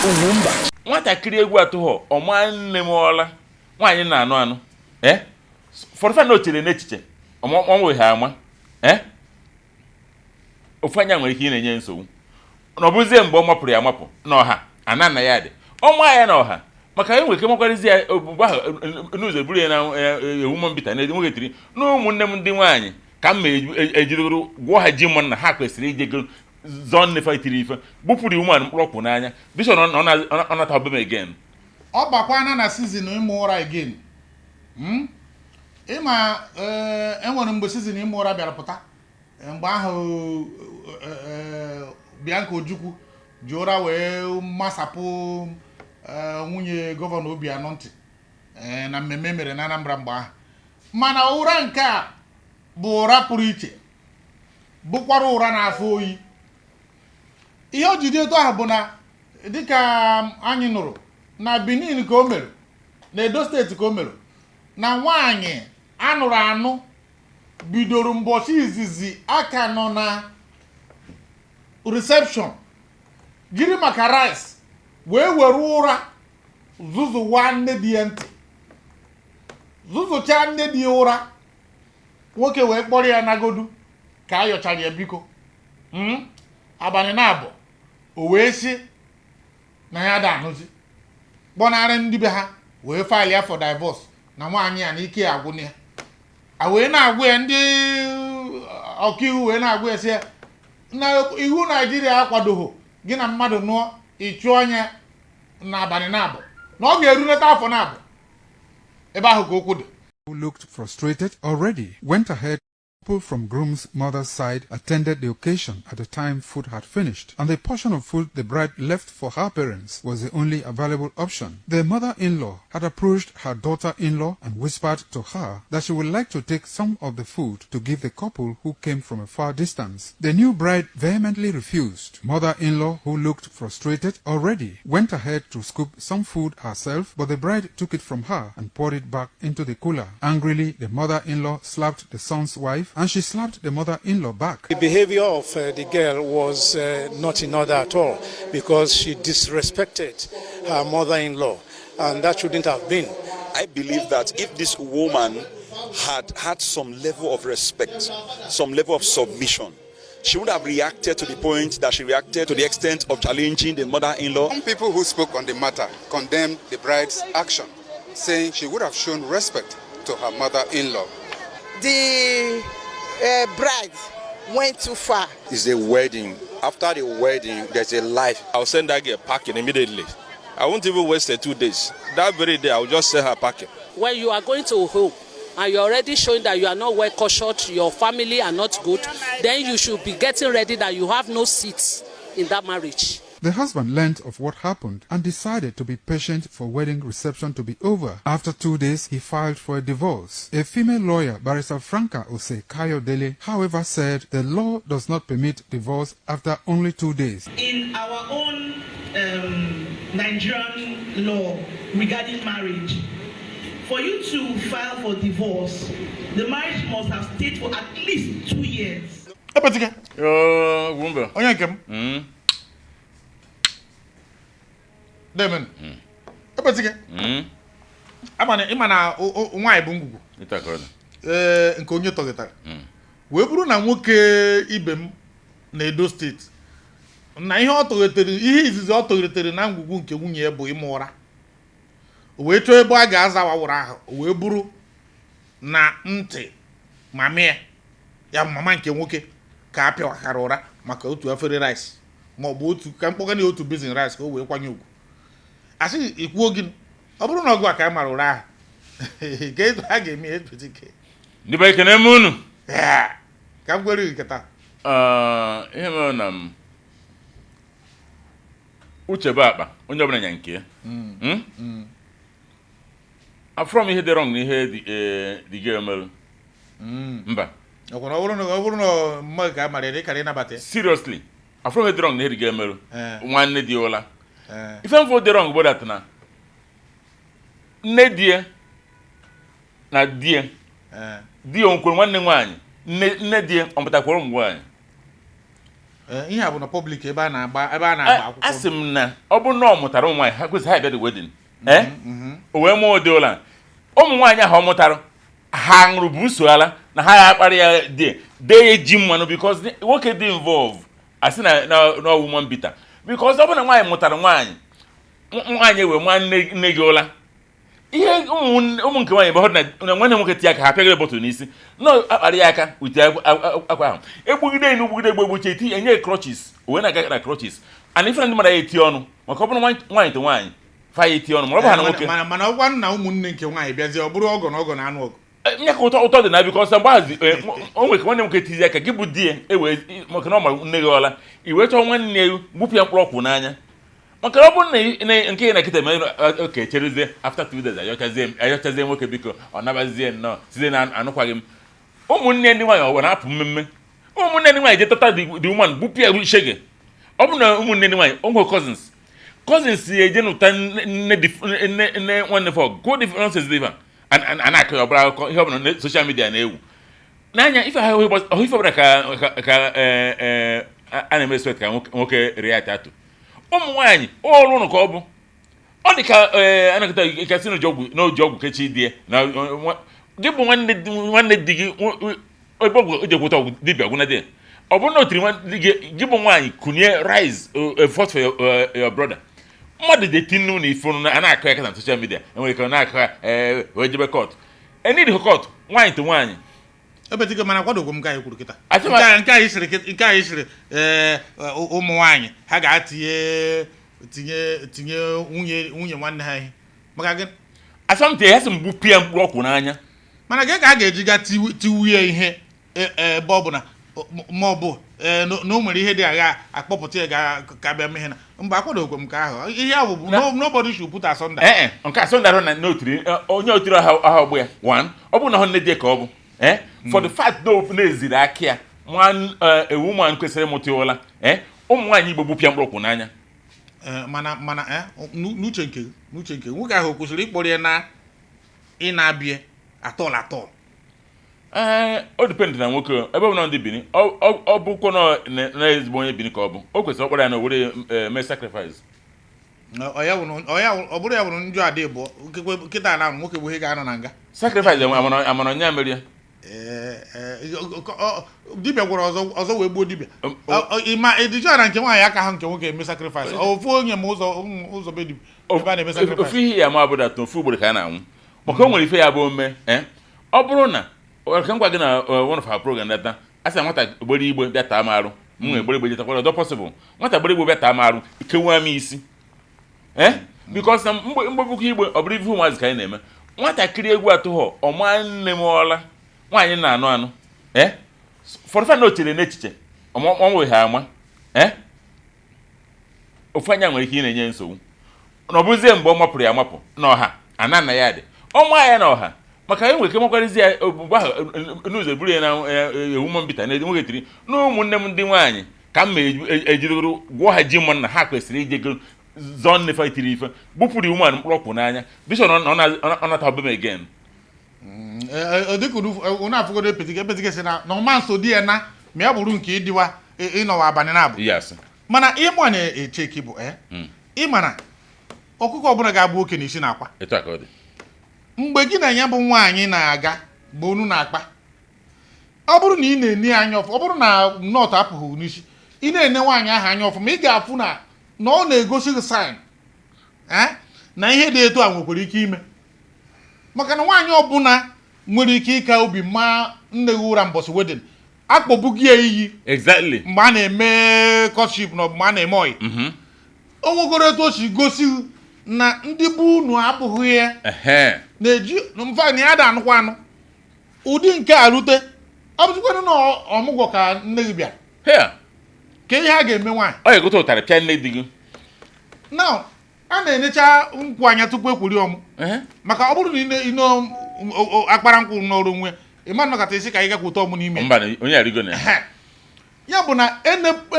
Ugwumba. Nwatakịrị egwu atụghọ ọma nne m ọla nwaanyị na-anụ anụ fọrọfa na o chere n'echiche ọnweghị ama ofu anya nwere ike ị na-enye nsogbu na ọ bụzie mgbe ọ mapụrụ ya amapụ n'ọha ana na ya dị ọma ya n'ọha maka e nwere ike makwarịzi ya mgbe ahụ n'ụzọ buru ya na ewu mbita na nwoke tiri na ụmụnne m ndị nwaanyị ka m ma ejirigoro gwụọ ha ji mma na ha kwesịrị ije zọọ nne fa tiri ife gbupụrụ ụmụ mkpụrụ ọkwụ n'anya bishọ na ọ nata ọbụm again. Ọ bakwana na season ịmụ ụra again. Ịma enwere mgbe season ịmụ ụra bịara pụta mgbe ahụ Bianca Ojukwu ji ụra wee masapụ nwunye gọvanọ Obianọ ntị na mmemme mere na Anambra mgbe ahụ. Mana ụra nke a bụ ụra pụrụ iche, bụkwara ụra na-afụ oyi. Ihe o ji dị etu ahụ bụ na dịka anyị nụrụ na Benin ka o mere, na Edo steeti ka o mere, na nwaanyị anụrụ anụ bidoro mbọchị izizi aka nọ na reception jiri maka rice wee were ụra zụzụwa nne di ya ntị, zụzụchaa nne di ya ụra. Nwoke wee kpọrọ ya nagodu ka a yọchara ya biko abalị na-abụ o wee sị na ya da anụzi, kpọnarị ndị be ha wee file ya for divorce na nwaanyị ya na ike ya agwụna ya. A wee na-agwụ ya, ndị ọkaiwu wee na-agwụ ya sị ya na iwu Naijiria akwadoghị gị na mmadụ nụọ ịchụ anya n'abalị na-abụ na ọ ga-erunata afọ na-abụ ebe ahụ ka okwu dị. Who looked frustrated already, went ahead. People from groom's mother's side attended the occasion at the time food had finished, and the portion of food the bride left for her parents was the only available option. The mother-in-law had approached her daughter-in-law and whispered to her that she would like to take some of the food to give the couple who came from a far distance. The new bride vehemently refused. Mother-in-law, who looked frustrated already, went ahead to scoop some food herself, but the bride took it from her and poured it back into the cooler. Angrily, the mother-in-law slapped the son's wife, and she slapped the mother-in-law back. The behavior of the girl was not in order at all because she disrespected her mother-in-law, and that shouldn't have been. I believe that if this woman had had some level of respect, some level of submission, she would have reacted to the point that she reacted, to the extent of challenging the mother-in-law. Some people who spoke on the matter condemned the bride's action, saying she would have shown respect to her mother-in-law. The bride went too far. It's a wedding. After the wedding, there's a life. I'll send that girl packing immediately. I won't even waste the 2 days. That very day, I'll just send her packing. When you are going to home and you're already showing that you are not well cultured, your family are not good, then you should be getting ready that you have no seats in that marriage. The husband learned of what happened and decided to be patient for wedding reception to be over. After 2 days, he filed for a divorce. A female lawyer, Barrister Franca Ose Kayodele, however, said the law does not permit divorce after only 2 days. In our own Nigerian law regarding marriage, for you to file for divorce, the marriage must have stayed for at least 2 years. Epetike. Yoo, Ugwumba. Onye nke m. Demen Epetike. Ịma na nwaanyị bụ ngwugwu. Ịta ka ọ dị. Ee, nke onye tọgịtara wee bụrụ na nwoke ibe m na Edo steeti na ihe ọ tọghetere, ihe izizi ọ tọghetere na ngwugwu nke nwunye ya bụ ịma ụra. O wee chọọ ebe a ga-aza ụra ahụ, o wee bụrụ na ntị mami ya, ya bụ mama nke nwoke, ka a pịawakara ụra maka otu efere rice ma ọ bụ otu ka mkpọga na otu basin rice ka o wee kwanye ugwu. Asị ikwuo gịnị ọ bụrụ na ọgụ a ka a mara ụra ahụ ka etu a ga-eme ya, Epetike? Ndị be, ekene m unu. Ya, ka m gwere gị nke taa. Ihe mere na m uche bụ akpa onye ọbụla nya nke ya. Afụrọ m ihe dị wrong na ihe dị girl mere, mba. Ọkwa na ọ bụrụ na mmadụ ka a mara ya, dị kara ịnabata ya. Seriously, afụrọ m ihe dị wrong na ihe dị girl mere. Nwanne dị ụla. Ife mfụ dị wrong bụ that na nne di ya na di ya di ya nkwere nwanne nwaanyị, nne di ya ọ mụtakwara ụmụ nwaanyị. Ihe a bụ na public, ebe a na-agba, ebe a na-agba akwụkwọ. A sị m na ọ bụrụ na ọ mụtara ụmụ nwaanyị, ha kwesịrị ha bịa the wedding. Ee, o wee mụọ ụdị ụlọ ụmụ nwaanyị ahụ ọ mụtara, ha ṅụrụ bụ usoala na ha ya akparị ya dị dee ya ji mmanụ, because nwoke dị involve, asị na woman beater, because ọ bụrụ na nwaanyị mụtara nwaanyị, nwaanyị wee nwa nne gị ụla, ihe ụmụ nke nwaanyị ebe hụ na nwanne nwoke tinye aka, ha pịagịrị bottle n'isi na akparị ya aka ute akwa ahụ, egbugide enu gbugide egbe egbuche eti enye crutches, o wee na-aga na crutches, and ife ndị mmadụ ya eti ọnụ, maka ọ bụrụ nwaanyị to nwaanyị fa ya eti ọnụ, ma ọ bụ ha na nwoke. Mana ọgwa na ụmụnne nke nwaanyị bịazie, ọ bụrụ ọgọ na ọgọ na anụ ọgụ. Nye ka ụtọ dị na, because mgbe ahụ o nwere ka nwanne nwoke tizi aka gị bụ di ya ewee, maka na ọ ma nne gị ọla, i wee chọọ nwanne ya gbupụ ya mkpụrụ ọkwụ n'anya, maka na ọ bụrụ na nke ya na kịta mere oke cherezie after 2 days, ayọchazie nwoke, biko, ọ nabazie nnọọ site na anụkwaghị m. Ụmụnne ndị nwaanyị ọ na-apụ mmemme, ụmụnne ndị nwaanyị je tata the woman gbupụ ya shege. Ọ bụ na ụmụnne ndị nwaanyị ụmụ cousins ya eje nụta nne nne nne nwanne fọ go the nonsense dị ife a na-akọ ya, ọbụla akụkọ ihe ọbụla na social media na-ewu n'anya ife ha ọhụ ife ọbụla ka a na-eme expect ka nwoke react atụ ụmụ nwaanyị ọrụ ụnụ ka ọ bụ ọ dị ka anakọta kasị n'oji ọgwụ kechi di ya na gị bụ nwanne di gị ebe ọgwụ o ji ekweta ọgwụ dibịa gwụna di ya. Ọ bụrụ na o tiri nwanne di gị, gị bụ nwaanyị kunie, rise fought for your brother. Mmadụ dị eti nnu na ifuru na a na-akọ ya na social media, enwere ike ọ na-akọ ya, ee, wee jebe court, enid court, nwaanyị to nwaanyị. Ebetigo, mana akwadogwo m nke anyị kwuru kịta. Nke anyị sịrị, ee, ụmụ nwaanyị ha ga-atinye tinye tinye nwunye nwanne ha ihe maka gịnị? Asọmpi ya sị m gbupụ ya mkpụrụ ọkwụ n'anya. Mana gị ka a ga-eji ga tiwuye ihe ebe ọ bụ na ma ọ bụ na o nwere ihe dị agha akpọpụta ya ka bịa mee ihe na mba, akwadogwo m nke ahụ. Ihe ahụ bụ nobody should put asunder. Ee, nke asọmpi ahụ na n'otiri onye otiri aha ọgbụ ya one, ọ bụrụ na ọ nne di ya ka ọ bụ, ee, for the fact na o na-eziri aka ya nwa ewu nwa kwesịrị ịmụta ụla, ee, ụmụ nwaanyị Igbo gbupịa mkpụrụ ọkwụ n'anya. Mana n'uche nke gị, n'uche nke gị, nwoke ahụ o kwesịrị ịkpọrọ ya na ị na-abịa atọl atọl? Ee, o depend na nwoke ebe ọ bụ na ndị Bini ọ bụkwa na ezigbo onye Bini ka ọ bụ, o kwesịrị ọkpọrọ ya na o were mee sacrifice. Ọ bụrụ ya bụrụ njọ adị bụ nkekwe nkịta na nwoke bụ ihe ga-anọ na nga. Sacrifice enwe amara nya mere ya. Ee, dibịa gwara ọzọ ọzọ wee gbuo dibịa. Ịma edijọ na nke nwaanyị aka ha nke nwoke eme sacrifice ofu onye ma ụzọ be dibịa ebe a na-eme ofu sacrifice. Ihe ya ma bụ that ofu ugboro ka a na-anwụ, maka o nwere ife ya bụ ome, ọ bụrụ na ka m gwa gị na one of our program data a sị na nwata gbere igbe bịa taa m arụ, m nwere gbere igbe jetakwara ọdọ possible, nwata gbere igbe bịa taa m arụ, kewa m isi, ee, because na mgbe igbe ọ bụrụ ife ụmụazị ka anyị na-eme, nwatakịrị egwu atụghọ ọma nne m ọla nwaanyị na-anụ anụ, ee, for the fact na o chere n'echiche ọnwe ha ama, ee, ofu anya nwere ike ị na-enye nsogbu na ọ bụzie mgbe ọ mapụrụ ya amapụ n'ọha ana na ya dị ọ maa ya n'ọha, maka e nwere ike makwarịzi ya mgbe ahụ n'ụzọ buru ya na ewu mbita na nwoke tiri na ụmụnne m ndị nwaanyị ka m ma ejidegoro gwụọ ha ji mma na ha kwesịrị ijego zọọ nne fa tiri ife gbupụrụ woman mkpụrụ ọkwụ n'anya bishọ na ọ nata ọbụm again. Dịka unu afụgodo epetike epetike si na ọma nso di ya na ma ya bụrụ nke ịdịwa ịnọwa abalị na-abụ. Mana ihe mụ na-echeki bụ, ị mana ọkụkọ ọbụla ga-abụ oke n'isi na akwa. Etu a ka ọ dị. Mgbe gị na ya bụ nwaanyị na-aga mgbe unu na-akpa, ọ bụrụ na ị na-ene ya anya ọfụma, ọ bụrụ na nọọtụ apụghị n'isi, ị na-ene nwaanyị ahụ anya ọfụma, ị ga-afụ na ọ na-egosi gị sign na ihe dị etu a nwekwara ike ime, maka na nwaanyị ọbụla nwere ike ịka obi maa nne gị ụra mbọsị wedding, akpọbughị ya iyi mgbe a na-eme courtship na mgbe a na-eme ọyị, o nwegoro etu o si gosi na ndị bụ unu abụghị ya na-eji mfa na ya da anụkwa anụ ụdị nke a rute, ọ bụzikwanụ na ọmụgwọ ka nne gị bịara ka ihe a ga-eme nwaanyị. Ọ ga-egote ụtarị pịa nne di gị. Now, a na-enyecha nkwụ anya tupu ekwuri ọmụ, maka ọ bụrụ na ị akpara nkwụ n'ọrụ onwe ịma nnọkọta isi ka anyị gakwute ọmụ n'ime. Mba, na onye arigo na ya. Ya bụ na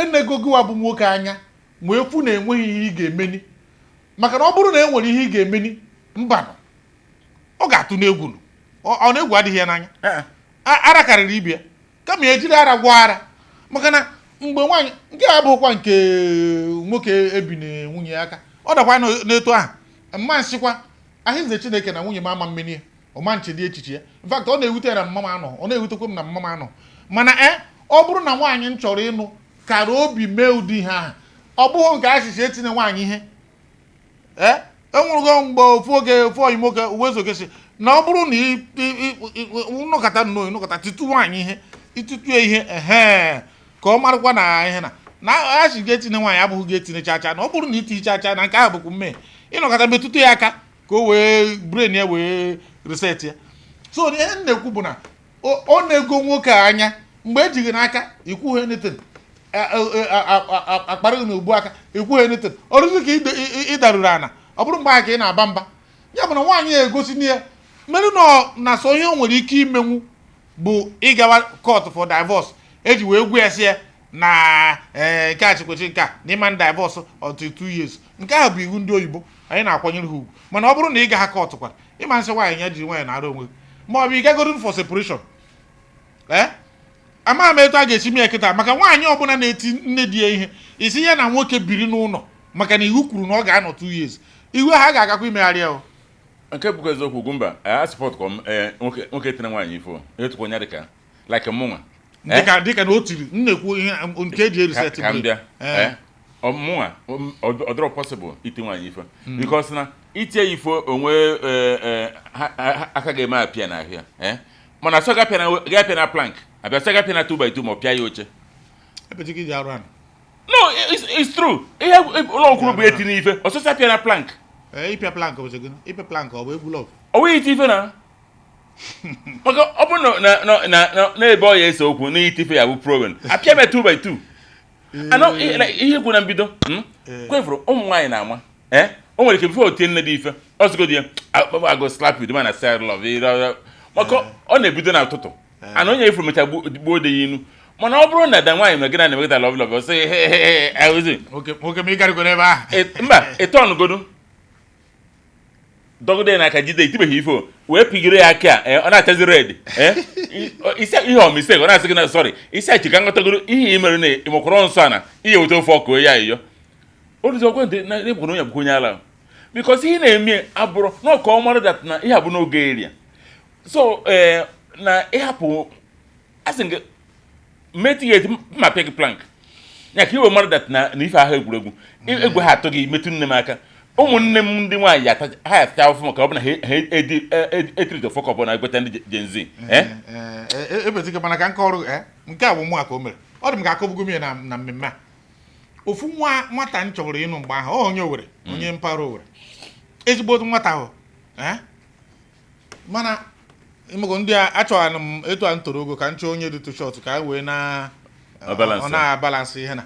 enego gịwa bụ nwoke anya ma efu na enweghị ihe ị ga-emeni, maka na ọ bụrụ na e nwere ihe ị ga-emeni, mbanụ, ọ ga-atụ n'egwu nụ. Ọ na-egwu adịghị ya n'anya. Ara karịrị ibe ya, kama ya ejiri ara gwọọ ara, maka na Mgbe nwaanyị nke a abụghịkwa nke nwoke ebine nwunye ya aka, ọ dakwa n'etu ahụ mma nsịkwa ahịze Chineke na nwunye m ama mmeni ya, ọma nchedi echiche ya. In fact, ọ na-ewute ya na mma m anọ, ọ na-ewutekwa m na mma m anọ. Mana ọ bụrụ na nwaanyị m chọrọ ịnụ kara obi mee ụdị ihe ahụ, ọ bụghị nke asịsị etinye nwaanyị ihe. Enwụrụgo mgbe ofu oge ofu oyi nwoke uwe si na ọ bụrụ na nnọkọta nnọọ nnọkọta titu nwaanyị ihe, itutu ya ihe, ehe, ka ọ marakwa na ihe na asị ga-etinye nwaanyị abụghị ga-etinye chacha, na ọ bụrụ na iti chacha na nke ahụ bụkwa mmehie. Ịnọkọta metụta ya aka ka o wee brain ya wee reset ya. So ihe m na-ekwu bụ na ọ na-ego nwoke a anya mgbe ejighị n'aka ikwughị anything, akparịghị n'ugbu aka ikwughị anything, ọrụzi ka ịdaruru ana, ọ bụrụ mgbe ahụ ka ị na-aba mba. Ya bụ na nwaanyị ya egosi n'ihe merụ na so ihe o nwere ike imenwu bụ ịgawa court for divorce, eji wee gwa ya sị ya na ee, nke a chịkwachi nke a na ịma divorce until 2 years. Nke ahụ bụ iwu ndị oyibo, anyị na-akwanyere ha ugwu. Mana ọ bụrụ na ị ga ha court kwara, ịma nsị nwaanyị ya jiri nwaanyị na-arụ onwe gị, ma ọ bụ ị gagoro for separation. Amaghị m etu a ga-esi mee kịta, maka nwaanyị ọbụla na-eti nne di ya ihe, isi ya na nwoke biri n'ụlọ maka na iwu kwuru na ọ ga-anọ 2 years, iwu ha ga-agakwa imegharị ya o. Nke bụkwa eziokwu, Ugwumba, a support kọ m nwoke tiri nwaanyị ifo etukwa onye dịka like mụnwa. Dịka na o tiri m na-ekwu ihe nke eji e-reset. Ka m bịa, mụnwa ọ dịrọ possible iti nwaanyị ifo, because na itie ifo onwe aka ga-eme apịa n'ahụ ya, mana sọ ga-apịa na plank, abịa sọ ga-apịa na 2 by 2 ma ọ pịa ya oche. No, it's true. Ihe ụlọ kwuru bụ etinye ife ọsọsọ apịa na plank. Ịpịa plank ọ bụ gịnị? Ịpịa plank ọ bụ egwu love? Ọ nweghị iti ife na maka ọ bụrụ na n'ebe ọ ya ese okwu na iti ife ya bụ problem, apịa m 2 by 2. Anọ ihe kwu na mbido kwefuru ụmụ nwaanyị na-ama o nwere ike before o tie nne dị ife ọsịgodi ya, I go slap you, the man I say I love, maka ọ na-ebido n'ụtụtụ ana onye ifuru mecha gbuo de ya inu. Mana ọ bụrụ na da nwaanyị na gị na na-emegịta love love, ọ sị he. Nwoke m, ịgarịgo n'ebe ahụ. Mba, ịtọnụgodu dọgide n'aka jide itibeghị ife o wee pigire ya aka a, ọ na-achazi red. Isi ihe ọ mistake, ọ na-asị gị na sorry, isi achi ka nghọtagoro ihe i mere na ịmụkwọrọ nsọ ana ihe weta ofe ọkụ ya ịyọ oruzi ọgwa ndị na ịbụrụ onye bụkwa onye ala, because ihe na-eme abụrụ na ọka ọ mara that na ihe abụ n'oge area. So na ịhapụ asị gị metụ ya eti mma pịa gị plank ya ka iwe mara that na ife ahụ egwuregwu egwu ha atụ gị metụ nne m aka. Ụmụnne m ndị nwaanyị ha atacha afụfụ maka ọ bụ na ha etiriti fọkọpụ na ekweta ndị Gen Z. Ebezike, mana ka nke ọrụ nke a bụ mụ a ka o mere, ọ dị m ka akọbugo m ya na mmemme a. Ofu nwa nwata m chọrọ ịnụ mgbe ahụ, ọ onye Owere, onye mpaghara Owere, ezigbo nwata ahụ, mana imego ndị a achọghara m etu a m toro ogo ka m chọọ onye dị too short ka a wee na ọ na-a-balance ihe na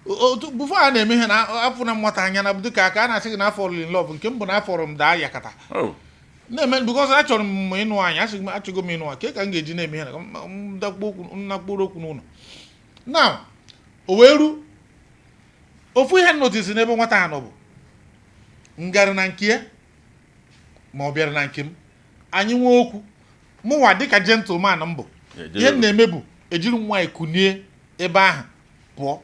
otu before a na-eme ihe na afụ na nwata anya na dịka aka a na-asị gị na afọ in love nke m bụ na afọrọ m daa yakata na-eme, because achọrọ m ịnụ anyị, asị m achọgo m ịnụ nwaanyị ka m ga-eji na-eme ihe na m dakpo okwu nnakpụrụ okwu n'ụlọ na o wee ru. Ofu ihe notice n'ebe nwata a nọ bụ ngarị na nke ya, ma ọ bịara na nke m, anyị nwee okwu, mụnwa dịka gentleman m bụ, ihe m na-eme bụ ejiri m nwaanyị kunie ebe ahụ pụọ.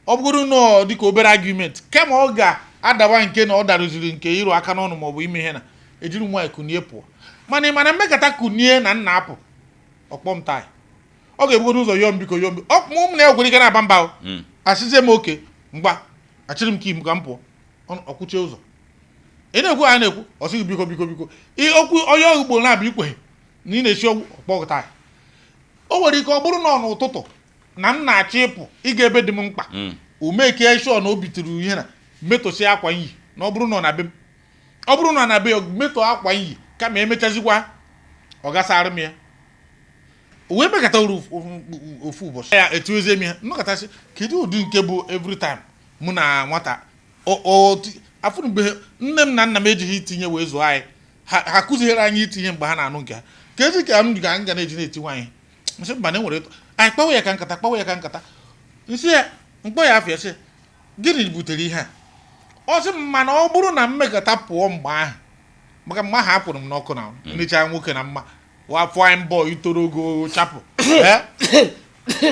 Ọ bụgoro nọọ dịka obere argument, kama ọ ga-adawa nke na ọ darụziri nke ịrụ aka n'ọnụ maọbụ ime ihe, na ejiri m nwaanyị kunie pụọ. Mana ị mana mmekọta kunie na nna apụ ọkpọ m taị, ọ ga-ebugodo ụzọ yọọ m biko, yọọ m biko. Ọ mụ na ya gwere ike na-aba mba o asịzie m oke ngwa, achịrị m kim ka m pụọ. Ọkwụchie ụzọ, ị na-ekwu, a na-ekwu, ọ sịghị biko biko biko. Okwu onye ugbo na-abịa ikwe na ị na-esi ọgwụ ọkpọ taị. O nwere ike ọ bụrụ na ọ n'ụtụtụ na m na-achọ ịpụ ịga ebe dị m mkpa, o meke sure na o bitere ihe na metosi akwa nyi, na ọ bụrụ na ọ na be m, ọ bụrụ na ọ na be ya, metọ akwa nyi kama emechazikwa ọ gasara m ya. O wee mekata uru ofu ụbọchị ya etuezie m ihe nnọkọtasị, kedu ụdị nke bụ every time mụ na nwata afụ mgbe nne m na nna m ejighị itinye wee zụọ anyị, ha kụziere anyị itinye mgbe ha na-anụ nke ha, ka ezi ka m ga nga na-eji na-eti nwaanyị nsị mba na enwere anyị kpawa ya ka nkata, kpawa ya ka nkata, nsị ya mkpọ ya afịa, sị gịnị butere ihe a? Ọ sị m mana ọ bụrụ na mmekọta pụọ mgbe ahụ, maka mgbe ahụ apụrụ m n'ọkụ na nnecha nwoke na mma wa fine boy toro ogo chapụ.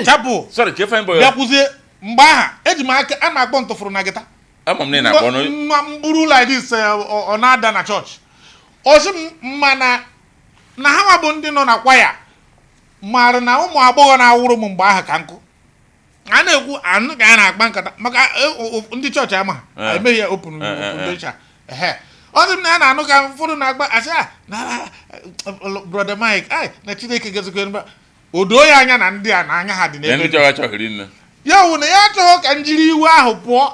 Chapụ. Sorry, ka fine boy. Bịakwuzie mgbe aha eji m aka a na-akpọ ntụfụrụ na gịta. Ama m na ị na-akpọ ọnụ. Nwa mkpụrụ like this, ọ na-ada na chọọchị. Ọsị m mana na ha nwa bụ ndị nọ na kwaya maara na ụmụ agbọghọ na-awụrụ m mgbe ahụ ka nkụ a na-ekwu anụ ka a na-akpa nkata maka ndị chọọchị ama ha emeghị ya open open docha. Ehe, ọ dị m na a na-anụ ka ụfọdụ na-agba asị a na brother Mike, ai, na Chineke gozikwa mba o doo ya anya na ndị a na anya ha dị Na n'ebe ndị chọrọ achọghịrị nne. Ya wụ na ya achọghị ka m jiri iwe ahụ pụọ.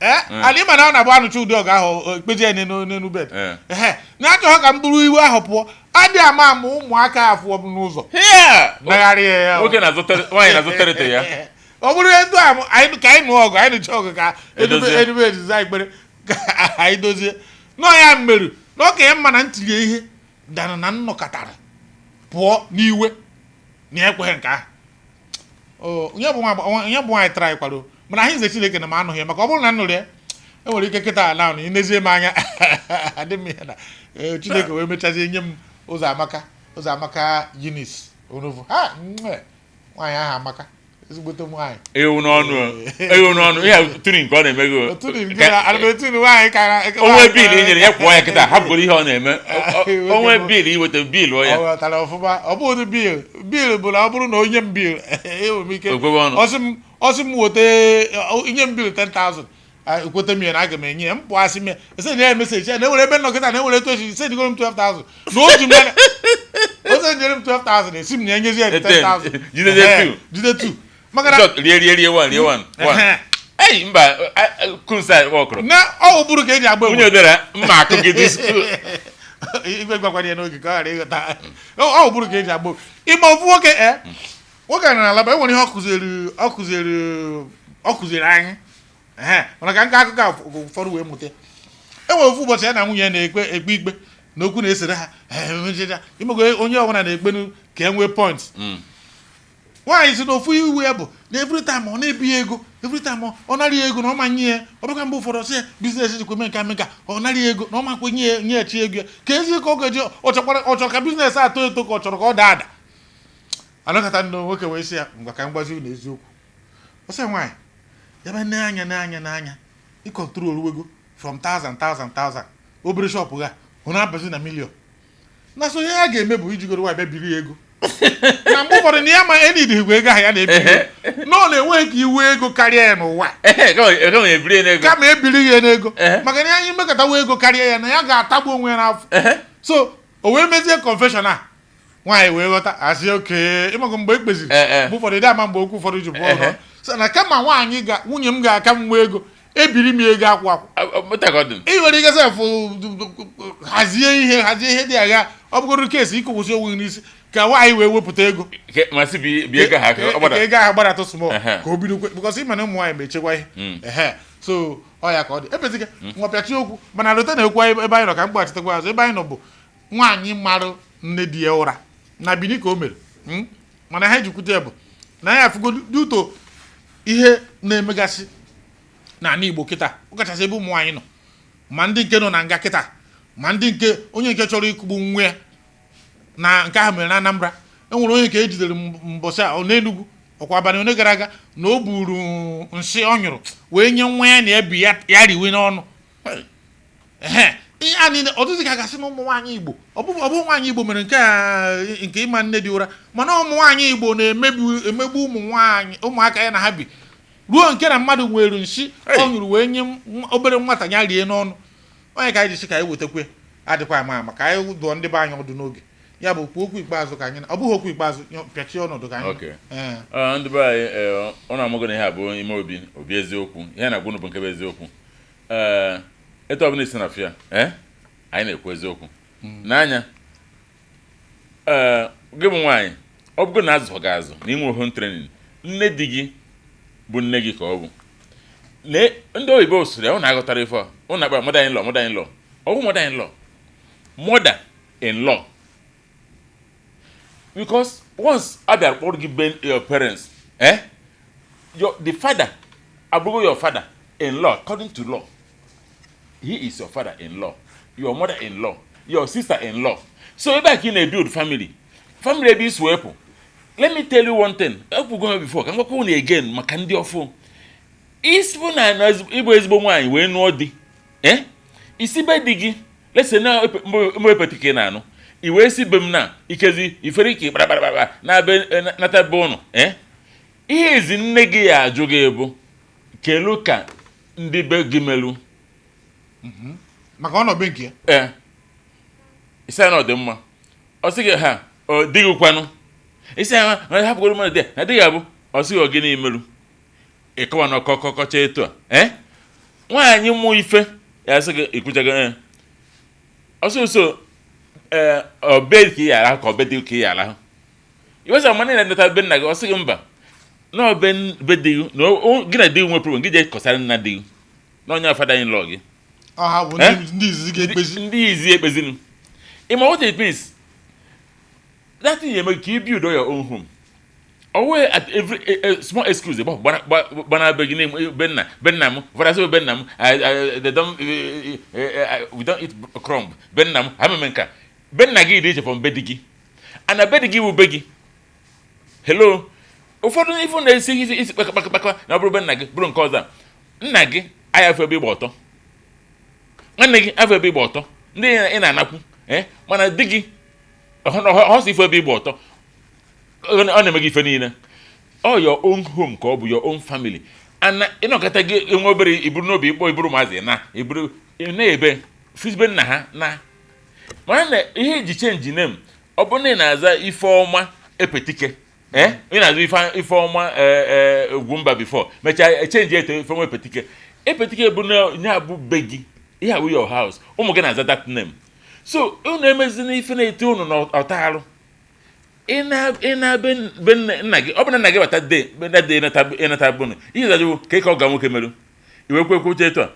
Ee, ala ịma na ọ na-abụ anụcha ụdị ọgụ ahụ, ekpezi ya n'enu bed. Ehe, na achọghị ka m buru iwe ahụ pụọ, adị ama ama ụmụaka afụọ m n'ụzọ Here! nagharị ya. Nwoke na-azụ nwaanyị na-azụ territory ya. Ọ bụrụ etu a anyị ka anyị nụọ ọgụ, anyị nụcha ọgụ ka edube Edozie. edube ezizi anyị kpere ka anyị dozie nọọ. Ya meru na ọ ka ya mma na ntinye ihe dara na nnọkọtara pụọ n'iwe na ya ekweghị nke ahụ. Onye bụ nwaanyị tara anyị kwado, mana anyị nze Chineke na m anụghị ya, maka ọ bụrụ na m nụrụ ya, enwere ike kịta na anụ inezie m anya adị m ihe na Chineke wee mechazie nye m ụzọ amaka, ụzọ amaka Eunice Onovo ha nwe nwaanyị ahụ amaka, ezigbote nwaanyị. Ewu n'ọnụ o. Ewu n'ọnụ ihe a turi nke ọ na-eme gị o. Otuni nwaanyị kara. Onwe bill i nyere ya, kwụọ ya kịta, hapụgoro ihe ọ na-eme. Onwe bill iweta, bill ọ ya. Ọ ghọtara ọfụma. Ọ bụghị bill, bill bụ na ọ bụrụ na onye m bill, enwere m ike Okwebe ọnụ. Ọsị m weta inye m bill 10,000, ekweta m ya na aga m enye ya. M pụọ, asị m ya ese ya message ya na enwere ebe nnọkịta na enwere etu esi sendigoro m 12,000 na o ji m ya o sendịrị m 12,000, esi m na enyezi ya 10,000. Jidezie Ehe, two. Jide 2 maka na Shot, rie rie rie one, rie one one. Ei, mba, kunsa ọkụrụ. Na ọ bụrụ ka eji agba Nwunye egbe. odera mma akụ gị dis. Igwe gwakwara ya n'oge ka ọ ghara ịghọta. Ọ bụrụ ka eji agba ịma ofu nwoke, nwoke a na alaba enwere ihe ọ kụziri anyị. Ehe, mana ka nke akụkọ a ụfọdụ wee mụta. Enwere ofu ụbọchị ya na nwunye ya na-ekpe ekpe ikpe na okwu na-esere ha. Imego onye ọbụla na-ekpenu ka e nwee point. Nwaanyị si na ofu iwu ya bụ na every time ọ na-ebi ya ego, every time ọ nara ya ego na ọ ma nye ya. Ọ bịakwa mgbe ụfọdụ sị ya business jikwa eme nka eme nka, ọ nara ya ego na ọ makwa nye ya, nye ya chi ego ya ka ezi ka ọ ga-eji ọ chọkwara ọ chọrọ ka business atọ eto ka ọ chọrọ ka ọ daa ada. Anọkọta ndị nwoke wee sị ya, ngwa, ka m gwazi unu eziokwu. Ọ sị nwaanyị ya bịa n'anya n'anya n'anya ị control wego from thousand thousand thousand obere shop ga ọ na-abazi na million, na so ihe ya ga-eme bụ ijigoro nwaanyị bịa biri ya ego na mgbe ụfọdụ na ya ma enidihigwe ego ahụ ya na-ebiri na ọ na-enweghị ka iwe ego karịa ya n'ụwa. Ehe, kama ebiri ya n'ego. Kama ebiri ya n'ego. Ehe. Maka na anyị mekọtawa ego karịa ya na ya ga-atagbu onwe ya n'afọ. So o wee mezie confession a, nwaanyị wee ghọta, asị oke ịmaka mgbe e kpeziri. Mgbe ụfọdụ dị ama mgbe okwu ụfọdụ ji pụọ ụlọ so na kama nwaanyị ga nwunye m ga-aka m nwee ego, ebiri m ego akwụ akwụ. Mụta ka ọ dị. Ị nwere ike sef hazie ihe dị agha, ọ bụgoro kesi ịkụkwụsị onwe gị n'isi ka nwaanyị wee wepụta ego. Ma sị bi ego ha ka ọ ka gbada. Ego ahụ gbadata small Ehe. ka o bido kwe, because ịma na ụmụ nwaanyị ma echekwa ihe. Ehe, so ọ ya ka ọ dị ebeziga nwapịachi okwu, mana lota na ekwu ebe anyị nọ ka m gbachitekwa azụ. Ebe anyị nọ bụ nwaanyị marụ nne di ya ụra na Bini ka o mere. Mana ha ejikwute ya bụ na ya afụgo duto ihe na-emegasị n'ala Igbo kịta, ọkachasị ebe ụmụ nwaanyị nọ, ma ndị nke nọ na nga kịta, ma ndị nke onye nke chọrọ ịkụgbu nwa ya na nke ahụ mere na Anambra. Enwere onye nke ejidere mbọsị a n'Enugu ọkwa abalị one gara aga na o buru nsị ọ nyụrụ wee nye nwa ya na ebi ya, ya riwe n'ọnụ. Ehe, ihe a niile ọ dịzị ka a gasị na ụmụ nwaanyị Igbo, ọ bụ nwaanyị Igbo mere nke a nke ịma nne dị ụra, mana ụmụ nwaanyị Igbo na-emebi emegbu ụmụ nwaanyị ụmụaka ya na ha bi, ruo nke na mmadụ nwere nsị ọ nyụrụ wee nye obere nwata ya rie n'ọnụ. Onye ka anyị ji sị ka anyị wetakwe adịkwa ama ama ka anyị dụọ ndị be anyị ọdụ n'oge ya bụ kwuo okwu ikpeazụ ka anyị ọ bụghị okwu ikpeazụ, pịachie ọnọdụ ka anyị Okay. Ee. Ndị be anyị, ọ na-amụgo na ihe a bụ ime obi obi eziokwu, ihe na-agwa unu bụ nke bụ eziokwu. Ee, etu ọbụla isi na fịa, ee, anyị na-ekwu eziokwu n'anya. Ee, gị bụ nwaanyị, ọ bụgo na azụ gị azụ na inwe home training, nne di gị bụ nne gị ka ọ bụ. Ndị oyibo sịrị ya, ọ na-aghọtara ife a ọ na-akpa mother in law, mother in law, ọ bụ mother in law, mother in law, because once a bịara kpọrọ gị be your parents, your the father abụgo your father in law. According to law, he is your father in law, your mother in law, your sister in law. So ebe a ka ị na-ebuild family, family ebe isi wepụ Let me tell you one thing. Ekwugo m before, ka m gwakwa unu again maka ndị ọfụ. Isi na ịbụ ezigbo nwaanyị wee nụọ di, eh, isi be di gị, lese na mbụ epeti ka ị na-anụ, i wee si be m na ikezi ifere ike kparakparakpara na be nata be ụnụ, eh, ihe ezi nne gị ya ajụ gị bụ kelu ka ndị be gị melu. Maka ọ nọ be nke ya. Ee, isi ya na ọ dị mma, ọ sị gị ha ọ dịghị kwanụ, isi ya na hapụgoro mmadụ dị ya na dịghị abụ, ọ sị gị ọ gịnị merụ, ịkọwa na ọkọkọkọcha etu a. Ee, nwaanyị mụ ife ya sị gị ikwuchago. Ee, ọsọ so ee, ọbe ka ị ya arahụ ka ọbe dị ka ị ya arahụ, iwesa mana ị na-eneta be nna gị, ọ sị gị mba, na ọbe be di gị na gị na di gị nwe problem, gị jee kọsara nna di gị na onye father in law gị. Ọ ha bụ Eh? ndị izizi ga-ekpezi. Ndị izi ekpezinu. Ịma what it means? That thing eme ka you build your own home owe at every small excuse gbana be gị na be nna, be nna m ụfọdụ asị be nna m they don't we don't eat crumb, be nna m ha meme nka. Be nna gị dị iche from be di gị, and na be di gị bụ be gị. Hello, ụfọdụ ifu na-esi isi isi kpaka kpaka kpaka na ọ bụrụ be nna gị bụrụ nke ọzọ a, nna gị anya afọ ebe ịgba ọtọ, nwanne gị afọ ebe ịgba ọtọ, ndị ị na-anakwu, eh, mana di gị ọsọ ife ebe ịgba ọtọ, ọ na-eme gị ife niile. Ọ your own home ka ọ bụ your own family, ana ịnọkọta gị enwe obere iburu n'obi ịkpọ iburu maazị na iburu na-ebe fizbe nna ha na mana na ihe eji change name. Ọ bụrụ na ị na-aza Ifeọma Epetike, eh, ị na-aza Ifeọma Ugwumba before mechaa change eto Ifeọma Epetike. Epetike bụ na ya bụ be gị, ihe awụ your house, ụmụ gị na-aza that name. So unu emezina ife na-ete unu n'ọta arụ. Ị na be nna gị, ọ bụ na nna gị bata de na de ịnata bụnụ ihe zajụ ka ka ọ ga nwoke merụ iwe kwe kwuche etu a,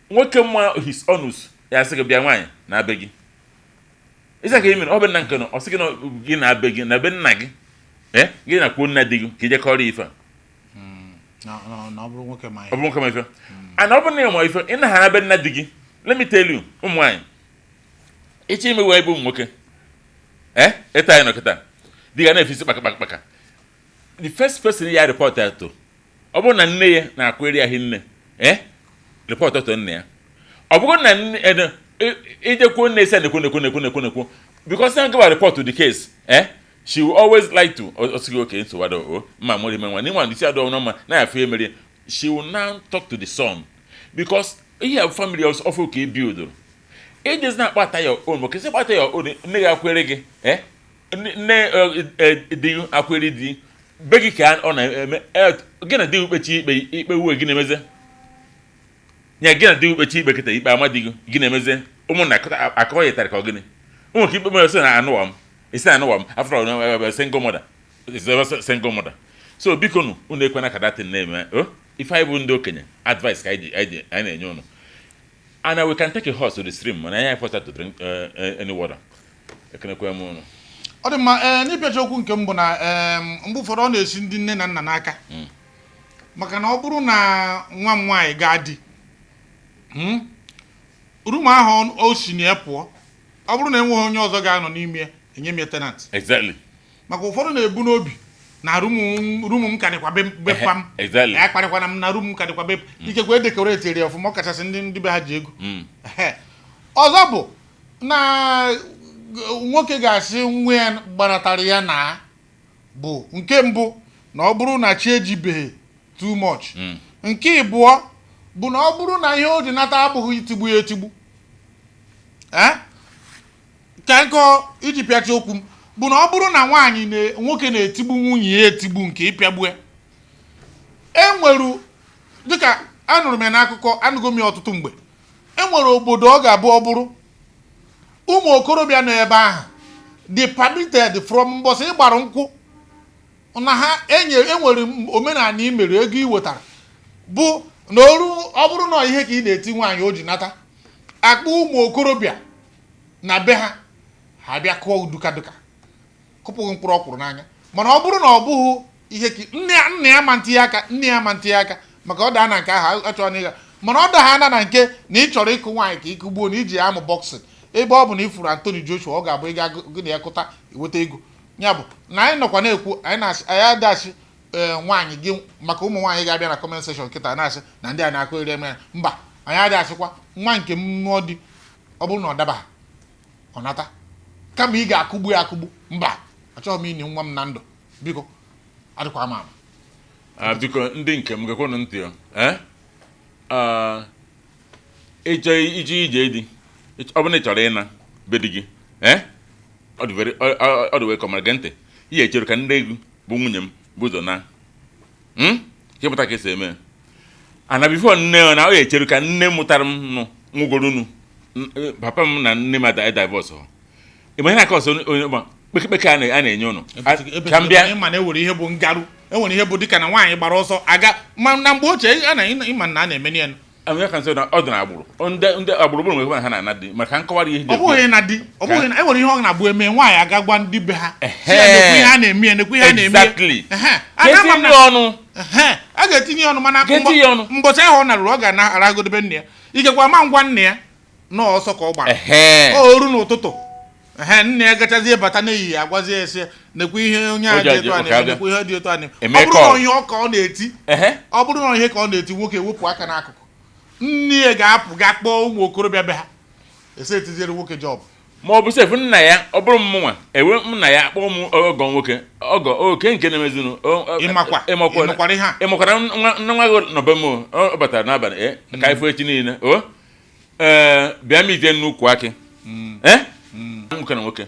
nwoke mma his onus ya sị gị bịa nwaanyị na be gị ịza ka ị mere ọ bụ nna nke nọ, ọ sị gị na gị na be gị na be nna gị, ee, gị na kwuo nna di gị ka ije kọrọ ife a. Na ọ bụrụ nwoke ma Ọ bụ nwoke ma ife, and ọ bụrụ na ị ma ife ị na be nna di gị, let me tell you, ụmụ nwaanyị ịchọ ime wee bụ ụmụ nwoke, ee, ịta anyị nọ kịta di ga na-efisi kpaka kpaka kpaka, the first person ya report ya to, ọ bụrụ na nne ya na-akwere ya hinne, ee, report to nne ya. Ọ bụrụ na nne ijekwuo nne esi nekwu nekwu nekwu nekwu nekwu, because na gịwa report to the case, eh, she will always like to ọ sị gị oke nsogbu adọ o mma mụrụ ime nwa n'ịnwa isi adọ ọnụ na ya afọ emerie. She will now talk to the son because ihe a family of ka e build ijezi na-akpata your own, maka isi akpata your own, nne gị akwere gị, eh, nne di gị akwere di be gị ka ọ na-eme gị na di gị kpechi ikpe ikpe uwe gị na-emeze nya gị na di gị kpechi ikpe kịta ikpe ama di gị gị na-emeze ụmụnna akọghịtara ka ọ gịnị ụmụ ka ikpe mere sị na anụwa m isi na anụwa m after all single mother is a single mother. So biko nụ, unu ekwena ka datin na-eme o ife. Anyị bụ ndị okenye, advice ka anyị na-enye unu, and we can take a horse to the stream mana anyị force to drink any water. Ekenekwe m unu. Ọ dị mma. Ee, n'ịpịacha okwu nke m bụ na mgbe ụfọdụ ọ na-esi ndị nne na nna n'aka, maka na ọ bụrụ na nwa m nwaanyị gaa di, room ahụ o si na ya pụọ, ọ bụrụ na enweghị onye ọzọ ga-anọ n'ime ya, enye m ya tenant. Maka ụfọdụ na-ebu n'obi na room m karịkwa be pam. Ya kparịkwana m na room m karịkwa be ikekwe edecorateri ya ọfụma, ọ kachasị ndị be ha ji ego. Ọzọ bụ na nwoke ga-asị nwa ya gbanatara ya na bụ nke mbụ na ọ bụrụ na chi ejibeghị too much. Nke ịbụọ bụ na ọ bụrụ na ihe o ji nata abụghị itigbu ya etigbu, eh? Ka nkọ iji pịacha okwu m bụ na ọ bụrụ na nwaanyị na nwoke na-etigbu nwunye ya etigbu nke ịpịagbu ya, e nwere dịka anụrụ m ya n'akụkọ, anụgo m ya ọtụtụ mgbe, e nwere obodo ọ ga-abụ ọ bụrụ ụmụ okorobịa nọ ebe ahụ dị permitted from mbọsị ịgbara nkwụ na ha enye enwere omenala imere ego ị wetara bụ na oru ọ bụrụ na ihe ka ị na-eti nwaanyị o ji nata akpọ ụmụ okorobịa na be ha, ha bịa kụọ duka duka kụpụghị mkpụrụ ọkwụrụ n'anya. Mana ọ bụrụ na ọ bụghị ihe ka nne ya ma ntinye aka, nne ya ma ntinye aka, maka ọ daa na nke ahụ achọrọ na ịga, mana ọ daa na na nke na ị chọrọ ịkụ nwaanyị ka ịkụgbuo na iji ya amụ boxing, ebe ọ bụ na ifuru Anthony Joshua, ọ ga-abụ ịga gị na ya kụta iweta ego. Ya bụ na anyị nọkwa na-ekwu, anyị na-asị, anyị adasị ee nwaanyị gị, maka ụmụ nwaanyị ga-abịa na comment section kịta na-asị na ndị a na-akụ eri eme ya. Mba, anyị adasịkwa nwa nke m nụọ di, ọ bụrụ na ọ daba, ọ nata, kama ị ga-akụgbu ya akụgbu. Mba, achọghị m inyi nwa m na ndụ, biko, adịkwa ama ama. Ah, biko, ndị nke m, gekwanụ ntị o. Eh? Ah, ịchọ ije ije dị, ọ bụrụ na ị chọrọ ịna be di gị, eh? Ọ dị very ọ dị welcome, mana gee ntị, ihe echere ka ndị egwu bụ nwunye m bụ ụzọ na. Ka ịmụta ka esi eme ya. Ana before nne ọ na ọ echere ka nne mụtara m nụ nwụgorunu. Papa m na nne m ada divorce ha. Ị ma ihe na-aka ọsọ onye ma kpekekpeke a na-enye ụnụ. Ka m bịa. Ịma na enwere ihe bụ ngarụ, enwere ihe bụ dịka na nwaanyị gbara ọsọ aga ma na mgbe ochie a na ịma na a na-eme ya. Ya ka nsọ na ọ dị n'agbụrụ. Ndị agbụrụ bụrụ nwekwa ha na-ana di maka nkọwara ihe. Ọ bụghị na di, ọ bụghị na enwere ihe ọ na-abụ eme, nwaanyị aga gwa ndị be ha si ya, nekwe ihe a na-eme ya, nekwe ihe a na-eme ya. Exactly. Ehe. A na-ama m Ka etinye ọnụ. Ehe, a ga-etinye ọnụ, mana Ga etinye ọnụ. mbọchị ahụ ọ narụrụ, ọ ga-aragodobe nne ya, ikekwe ama ngwa nne ya na ọsọ ka ọ gbara. O oru n'ụtụtụ, ehe, nne ya gachazie bata n'ehihie, agwazie ya sị ya, nekwe ihe onye a O ji dị etu a oke na-eme, abịa. nekwe ihe dị etu a na-eme. Eme Ọ bụrụ na call. ihe ọ ka ọ na-eti, ọ bụrụ na ihe ka ọ na-eti, nwoke ewepụ aka n'akụkụ, nne ya ga-apụ ga kpọọ ụmụ okorobịa be ha, esi etiziere nwoke job. Ma ọ bụ sef nna ya, ọ bụrụ m nwa ewe nna ya akpọ m ọgọ nwoke, ọgọ oke nke na-emezinụ. Ịmakwa. Ịmakwa. Ịmakwara ihe a? Ịmakwara nwa gị nọbe m o, ọ batara n'abalị ka anyị fụ echi niile o ee bịa m ite nnukwu akị ee nwoke na nwoke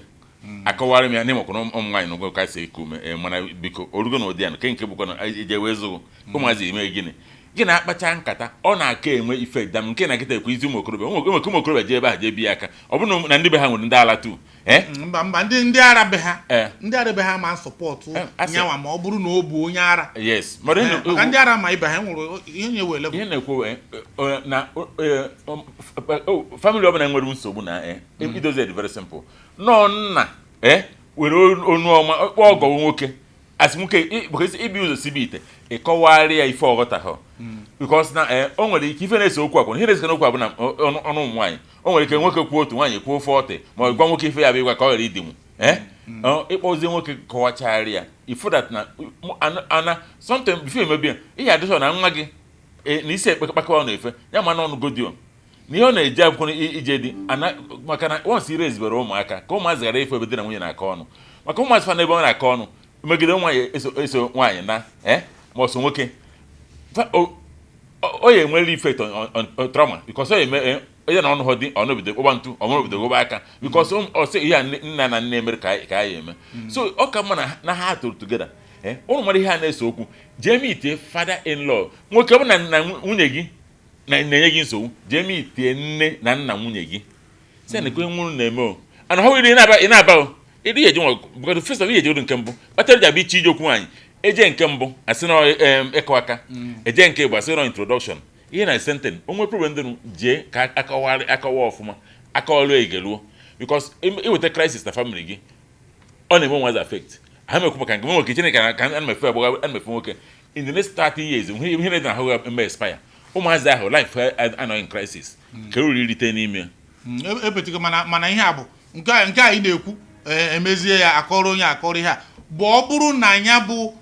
akọwara m ya na ịmakwa na ụmụ nwaanyị na ka si eku ume ee, mana biko, orugo na ụdị ya nke bụkwa na ije wee zụgụ ụmụazị eme gịnị gị na-akpacha nkata, ọ na-aka enwe ife dam nke na nkịta ekwe izi ụmụ okorobịa ụmụ okorobịa ji ebe ahụ jee bie aka, ọ bụrụ na ndị be ha nwere ndị ala tu ee. Mba, mba, ndị ara be ha, ndị ara be ha ma support asị. nyanwa ma ọ bụrụ na ọ bụ onye ara. Yes, mana ihe Maka ndị ara ma ibe ha nwere ihe nyewe level. Ihe na-ekwu na family ọbụla nwere nsogbu na idozi dị very simple. Nọ nna were onu ọma kpọọ ọgọ nwoke, asị nwoke because ibi ụzọ sibe ite ịkọwarị ya ife ọghọtaghọ, because na o nwere ike ife na-ese okwu akwụ, ihe na-ese okwu abụ na ọnụ ọnụ ụmụ nwaanyị, o nwere ike nwoke kwuo otu, nwaanyị kwuo 40, ma ọ gwa nwoke ife ya bụ ịgwa ka ọ ghara idinwu ịkpọzie nwoke kọwachagharị ya ifu that na ana something before emebi ya, ihe adịsọ na nwa gị na isi ekpekpakọ ọ na-efe ya, ma na ọnụgodio na ihe ọ na-eji akwụkwọ ije dị ana, maka na once ire ezibere ụmụaka ka ụmụazị ghara ife ebe di na nwunye na-akọ ọnụ, maka ụmụazị fa n'ebe ọ na-akọ ọnụ megide nwaanyị eso nwaanyị na ma ọ so nwoke ọ ya enwere effect on trauma, because ọ ya eme onye na ọnụ ha dị ọnụ bido kpọba ntu, ọmụrụ bido gụba aka, because ọ sị ihe a nna na nne mere ka anyị eme, so ọ ka mma na ha tụrụ together. Ụnụ mara ihe a na-ese okwu, jee meetie father in law nwoke, ọ bụ na nwunye gị na-enye gị nsogbu, jee meetie nne na nna nwunye gị, sị na ekwe nwụrụ na-eme o ana ha were ị na-aba o ịdị eji nwa, because first of all, eji nke mbụ kpatara ji abịa iche ije okwu nwaanyị, eje nke mbụ asị na ịkụ aka, eje nke bụ asị na introduction ihe na senten onwe problem dịnụ, jee ka akọwarị akọwa ọfụma, akọwarụ egeluo, because iweta crisis na family gị, ọ na-eme nwazi affect ha mekwu, maka nke nwoke Chineke ka a na-emefe agbagha a na-emefe nwoke in the next 30 years, ihe na-ede na ahụ eme expire, ụmụazị ahụ life anọghị in crisis ka uru irite n'ime ya. Epetigo mana ihe a bụ nke a ị na-ekwu, emezie ya, akọrọ onye akọrọ ihe a bụ ọ bụrụ na ya bụ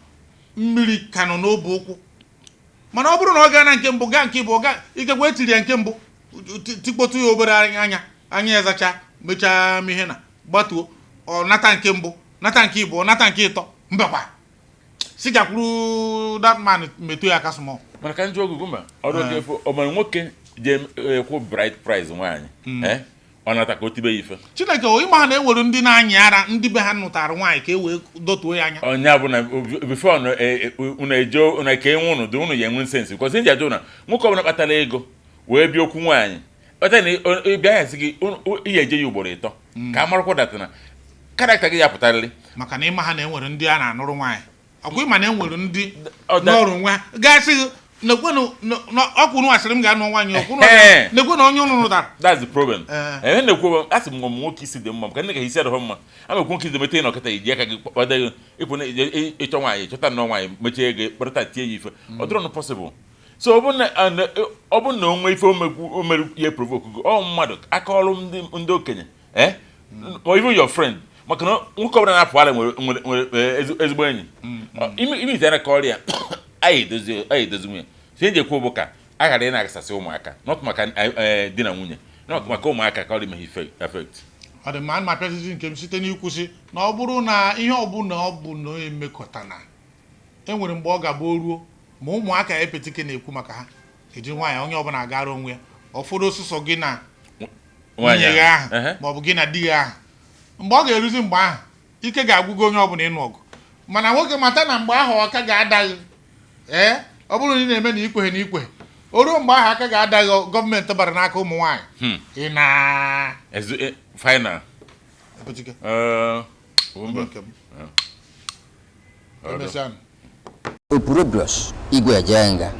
mmiri ka nọ n'obu ụkwụ, mana ọ bụrụ na ọ gaa na nke mbụ, gaa nke ịbụ, gaa ikekwe etiri ya nke mbụ, tikpotu ya obere anya anya, ya zacha mechaa m ihe na gbatuo, ọ nata nke mbụ, nata nke ịbụọ, nata nke ịtọ, mbakwa si gakwuru that man metụ ya aka small. Mana ka njụ ọgụgụ ma ọrụ oge efu ọ mara nwoke je ekwu bride price nwaanyị ọ nata ka o tibe ya ife. Chineke o, ịma ha na enwere ndị na-anyị ara, ndị be ha nụtara nwaanyị ka e wee dọtuo ya anya. Onye bụ na before unu eje unu eke nwe unu dị unu ya enwe sense, because ndị ajụ na nwoke ọbụla kpatara ego wee bịa okwu nwaanyị kpatara na ị bịa ya sị gị ihe eje ya ugboro ịtọ ka a marakwa that na character gị ya pụtarịrị. Maka na ịma ha na enwere ndị a na-anụrụ nwaanyị ọkwa, ịma na enwere ndị Ọ n'ọrụ nwe ha gasị gị nekwenụ ọkwụnụ asịrị m ga-anụ nwaanyị ọkwụnụ nekwenụ onye ụnụ nụtara. That's the problem. Ee, na-ekwu, asị m nwoke isi dị mma, maka ndị ka isi adịghị mma ama ekwu nwoke isi dị mete nọkịta iji aka gị kpado ego ịpụ na ịchọ nwaanyị, chọta nnọọ nwaanyị, mechie ego kpọrọta tie ya ife, ọ dịrọ possible. So ọ bụrụ na o nwee ife omekwu o mere ya provoke gị, ọ mmadụ aka ọrụ ndị okenye or even your friend. Maka na nwoke ọbụla na-apụ ala nwere ezigbo enyi. Ime ite ka ọrịa anyị edozi, anyị edozi nwunye si eji ekwu bụ ka a ghara ị na-agasasị ụmụaka, not maka di na nwunye, not maka ụmụaka ka ọ dị mehe affect. Ọ dị mma. Ana m apịazizi nke m site n'ikwụsị na ọ bụrụ na ihe ọbụla ọ bụ na emekọtana, e nwere mgbe ọ ga-abụ o ruo ma ụmụaka epetike na-ekwu maka ha eji nwaanyị, onye ọbụla agara onwe ya. Ụfọdụ osụsọ gị na nwunye gị ahụ maọbụ gị na di gị ahụ, mgbe ọ ga-eruzi mgbe ahụ, ike ga-agwụgo onye ọbụla ịnụ ọgụ. Mana nwoke, mata na mgbe ahụ aka ga-ada gị. Ee, ọ bụrụ na ị na-eme na ikweghị na ikweghị, o ruo mgbe ahụ aka ga-ada gị, gọọmenti bara n'aka ụmụ nwaanyị ị na Ezu final. Epetike. Mba. Nke m. Emesịa nụ. Opurobios Igwe Ejenga.